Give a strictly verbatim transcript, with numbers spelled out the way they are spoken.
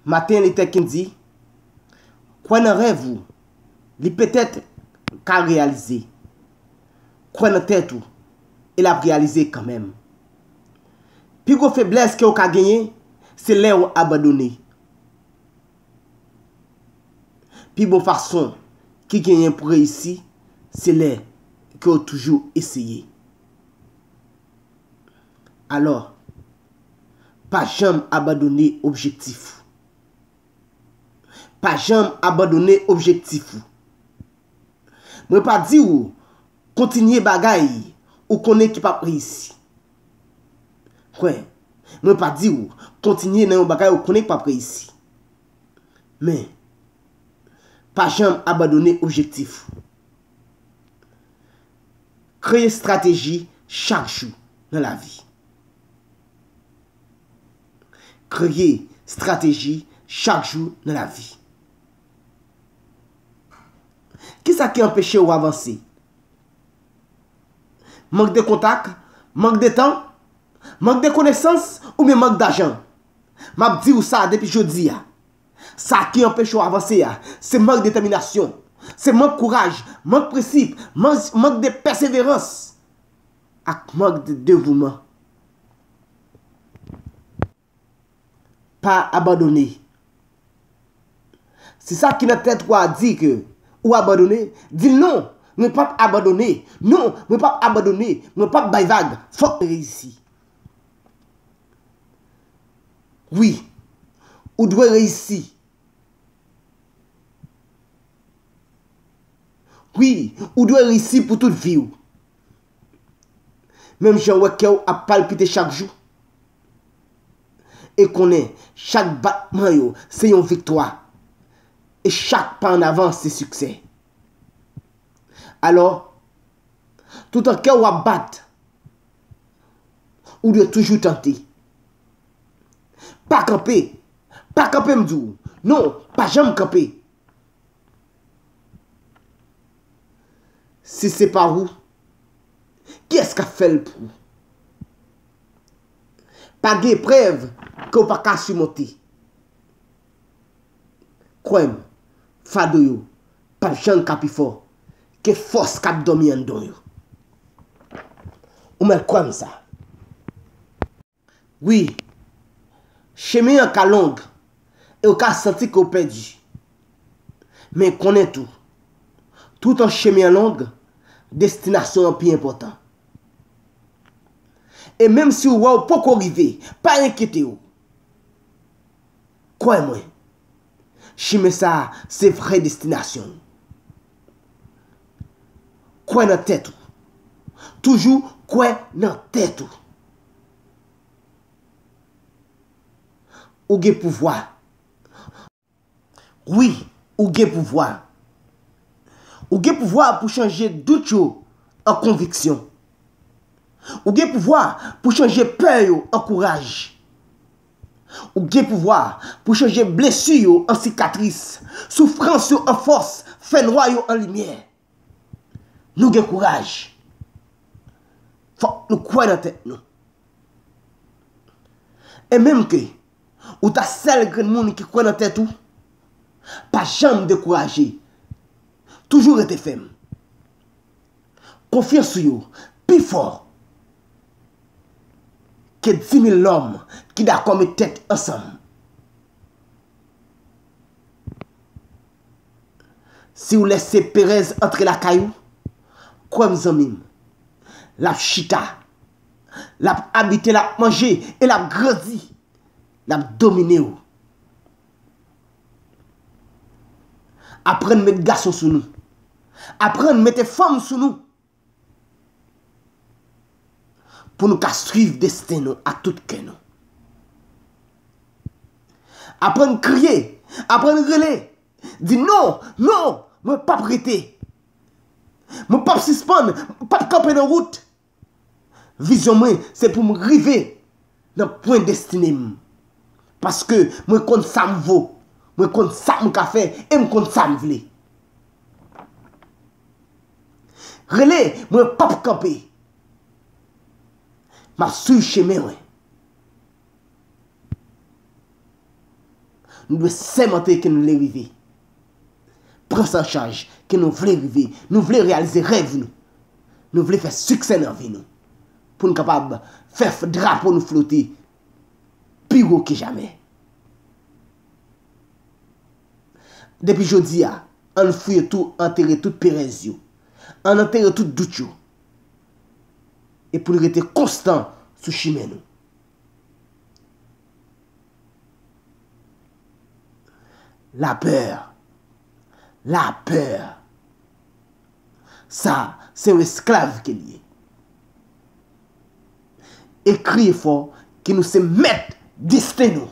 Martin Luther King di, kwè nan rèv ou, li petèt ka reyalize. Kwè nan tèt ou, e l ap reyalize kanmenm. Pi gwo feblès ke w ka genyen, se lè w abandone. Pi bon fason ki genyen pou reyisi, se lè ke w toujou eseye. Alò, pa janm abandone objektif ou. Pa janm abandone objektif ou. Mwen pa di w kontinye bagay ou konnen ki p ap reyisi. Kwè, mwen pa di w kontinye nan yon bagay ou konnen ki p ap reyisi. Men, pa janm abandone objektif ou. Kreye estrateji chak jou nan lavi. Kreye estrateji chak jou nan lavi. Kisa ki anpeche w avanse? Mank de kontak, mank de tan, mank de konesans oubyen mank dajan? M ap di w sa depi jodi a. Sa ki anpeche w avanse a, se mank detèminasyon, se mank kouraj, mank prensip, mank, mank de pèseverans ak mank de devouman. Pa abandone. Si sa ki nan tèt ou a di ke ou abandone, di l non, mwen p ap abandone. Non, mwen p ap abandone. Mwen p ap bay vag. Fòk mwen reyisi. Wi, ou dwe reyisi. Wi, ou dwe reyisi pou tout vi w. Menm jan w wè kè w ap palpite chak jou, e konnen chak batman yo se yon viktwa, e chak pa an avan se siksè. Alò, toutan kè w ap bat, ou dwe toujou tante. Pa kanpe. Pa kanpe, m di w. Non, pa janm kanpe. Si se pa ou, kiyès k ap fè l pou ou? Pa gen eprèv ke w pa ka simonte. Kwè m, fado yo p ap janm ka pi fò ke fòs k ap dòmi anndan w yo. Ou mèt kwè m sa. Wi, chemen an ka long e w ka santi ke w pèdi. Men konnen tou, toutan chemen an long, destinasyon an pi enpòtan. E menm si w wè w poko rive, pa enkyete w. Kwè mwen, chimen sa a se vrè destinasyon w. Kwè nan tèt ou. Toujou kwè nan tèt ou. Ou gen pouvwa. Wi, ou gen pouvwa. Ou gen pouvwa pou chanje dout yo an konviksyon. Ou gen pouvwa pou chanje pè yo an kouraj. Ou gen pouvwa pou chanje blesi yo an sikatris, soufrans yo an fòs, fènwa yo an limyè. Nou gen kouraj. Fòk nou kwè nan tèt nou. E menm ke ou ta sèl grenn moun ki kwè nan tèt ou, pa janm dekouraje. Toujou rete fèm. Konfyans ou yo pi fò ke dimil lòm ki dakò met tèt ansanm. Si w lèse perèz antre lakay ou, kwè m zanmi m, l ap chita, l ap abite, l ap manje e l ap grandi, l ap domine w. Aprann met gason sou nou. Aprann mete fanm sou nou. Pou nou ka swiv desten nou ak tout kè nou. Aprann kriye, aprann rele, di non, non, mwen p ap rete. Mwen p ap sispann, mwen p ap kanpe nan wout. Vizyon mwen se pou m rive nan pwen destine m. Paske mwen konn sa m vo, mwen konn sa m ka fè e m konn sa m vle. Rele, mwen p ap kanpe. M ap swiv chemen mwen. Nou dwe sèmante ke nou vle rive. Pran sa an chaj, ke nou vle rive. Nou vle reyalize rèv nou. Nou vle fè siksè nan vi nou. Pou nou kapab fè f- drapo nou flote pi wo ke jamè. Depi jodi a, ann fouye tou, antere tout perèz yo. Ann antere tout dout yo. E pou n rete konstan sou chimen nou. Lapè. Lapè. Sa, se yon esklav ke l ye. E kriye fò ke nou se mèt desten nou.